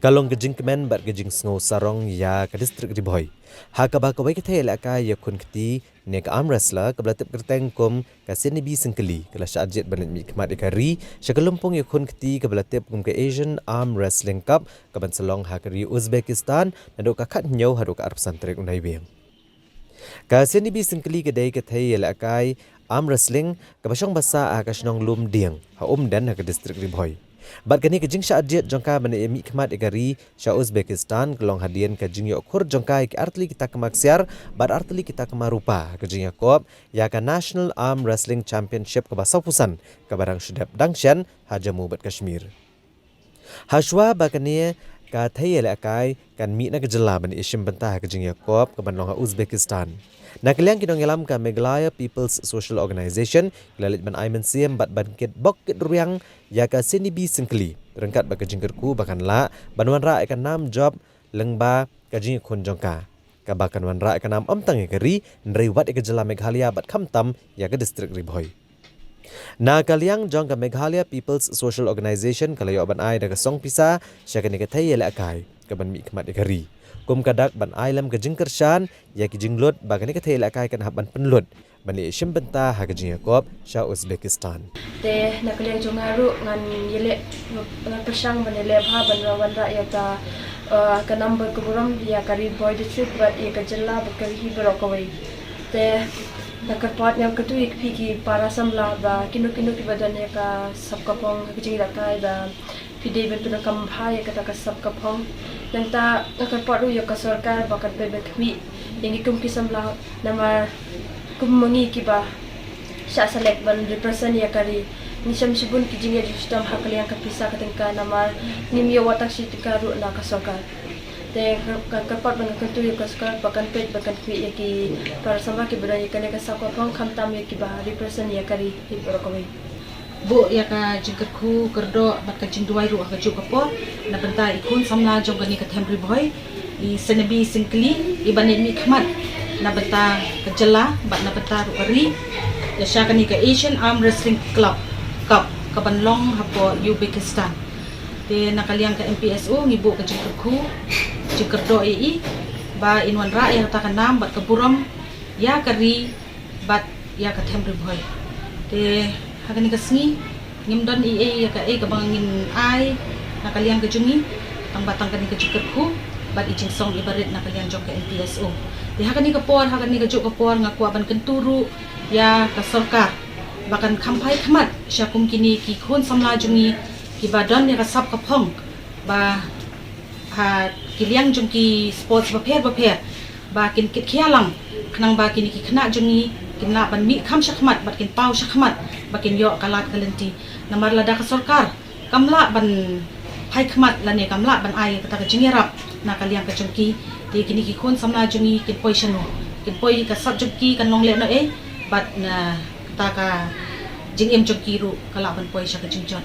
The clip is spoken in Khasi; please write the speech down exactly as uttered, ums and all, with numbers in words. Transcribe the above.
Ka long ka jingkmen bad ka jingsngew sarong ïa ka distrik Ri Bhoi, ha kaba kawei ka thei ïalehkai ïakhun kti ne ka arm wrestler kaba la tip kyrteng kum ka Senibi Syngkli ka la shah jied ban leit mihkhmat ïa ka ri sha ka lympung ïakhun kti kaba la tip kum ka Asian Arm Wrestling Cup kaban sa long ha ka ri Uzbekistan naduh ka khathynñiew haduh ka arphew san tarik u Naiwieng. Ka Senibi Syngkli ka dei ka thei ïalehkai arm wrestling kaba shong ba sah ha ka shnong Lumdieng ha Umden ha ka distrik Ri Bhoi. Bad kane ka jingshah jied jong ka ban ïa mihkhmat ïa ka ri sha Uzbekistan ka long hadien ka jingïoh khur jong ka ïa ki artylli ki takma ksiar bad artylli ki takma rupa ha ka jingïakop ïa ka National Arm Wrestling Championship kaba sawphew san kaba dang shu dep dang shen ha Jammu bad Kashmir. Hashwa ba kane ka thei ïalehkai kan mih na ka jylla ban ïashim bynta ha ka jingïakop kaban long ha Uzbekistan. Na ka liang ki nongïalam ka Meghalaya People's Social Organization ki la leit ban ai mynsiem bad ban kit bok kit rwiang ïa ka Senibi Syngkli ryngkat bad ka jingkyrkhu ba kan lah ban wanrah ïa ka nam jop lyngba ka jingïakhun jong ka, kaba kan wanrah ïa ka nam ym tang ïa ka ri hynrei wat ïa ka jylla Meghalaya bad khamtam ïa ka distrik Ri Bhoi. Na ka liang jong ka Meghalaya People's Social Organization ka la ïoh ban ai da ka song pisa sha kane ka thei ïalehkai kaban mihkhmat ïa ka ri kum ka dak ban ai lem ka jingkyrshan ïa ki jinglut ba kane ka thei ïalehkai kan hap ban pynlut ban ïashim bynta ha ka jingïakop sha Uzbekistan. Te na ka liang jong nga ruh ngan ïaleh, ngan pyrshang ban ïaleh bha ban wanrah ïa ka, eh, ka nam bad ka burom ïa ka Ri Bhoi District bad ïa ka jylla bad ka ri baroh kawei. Te nga kyrpad, nga kyntu ïa phi ki para samla ba kino kino kiba don ïa ka sap ka phong ha ka jingïalehkai ba phi dei ban pyndonkam bha ïa kata ka sap ka phong. Nangta nga kyrpad ruh ïa ka sorkar ba kan peit ban khmih ïa ngi kum ki samla, namar kum ma ngi kiba shah select ban represent ïa ka ri, ngi shem shibun ki jingïeit jingshitom ha ka liang ka pisa ka tyngka namar ngim ïoh wat tang shi tyngka ruh na ka sorkar. Te nga kyrpad bad nga kyntu ïa ka sorkar ba kan peit ba kan khmih ïa ki para samla kiba don ïa kane ka sap ka phong khamtam ïa kiba represent ïa ka ri hi baroh kawei. Buh ïa ka jingkyrkhu kyrdoh bad ka jingduwai ruh ha kajuh ka por na bynta i khun samla jong kane ka them Ri Bhoi, i Senibi Syngkli, i ban ïa mihkhmat na bynta ka jylla bad na bynta ruh ka ri ïa sha kane ka Asian Arm Wrestling Club Cup kaban long hapoh Uzbekistan. Te na ka liang ka M P S O ngi buh ka jingkyrkhu jingkyrdoh ïa i ba in wanrah ïa kata ka nam bad ka burom ïa ka ri bad ïa ka them Ri Bhoi. Te ha kane ka sngi ngim don ei ei ïa kaei kaba ngin ai na ka liang ka jong ngi, tang ba tang kane ka jingkyrkhu bad i jingsong i barit na ka liang jong ka M P S O. Te ha kane ka por, ha kane kajuh ka por nga kwah ban kyntu ruh ïa ka sorkar ba kan kham phai khmat sha kum kine ki khun samla jong ngi kiba don ïa ka sap ka phong ba ha ki liang jong ki sports bapher bapher ba kin kit khia lang khnang ba kine ki khynnah jong ngi kin lah ban mih kham shakhmat bad kin paw shakhmat ba kin ïoh ka lad ka lynti. Namar lada ka sorkar kam lah ban phai khmat lane kam lah ban ai kata ka jingïarap na ka liang ka jong ki, te kine ki khun samla jong ngi kin poi shano? Kin poi, ka sap jong ki kan long lehnohei bad na kata ka jingim jong ki ruh ka lah ban poi sha ka jingjot.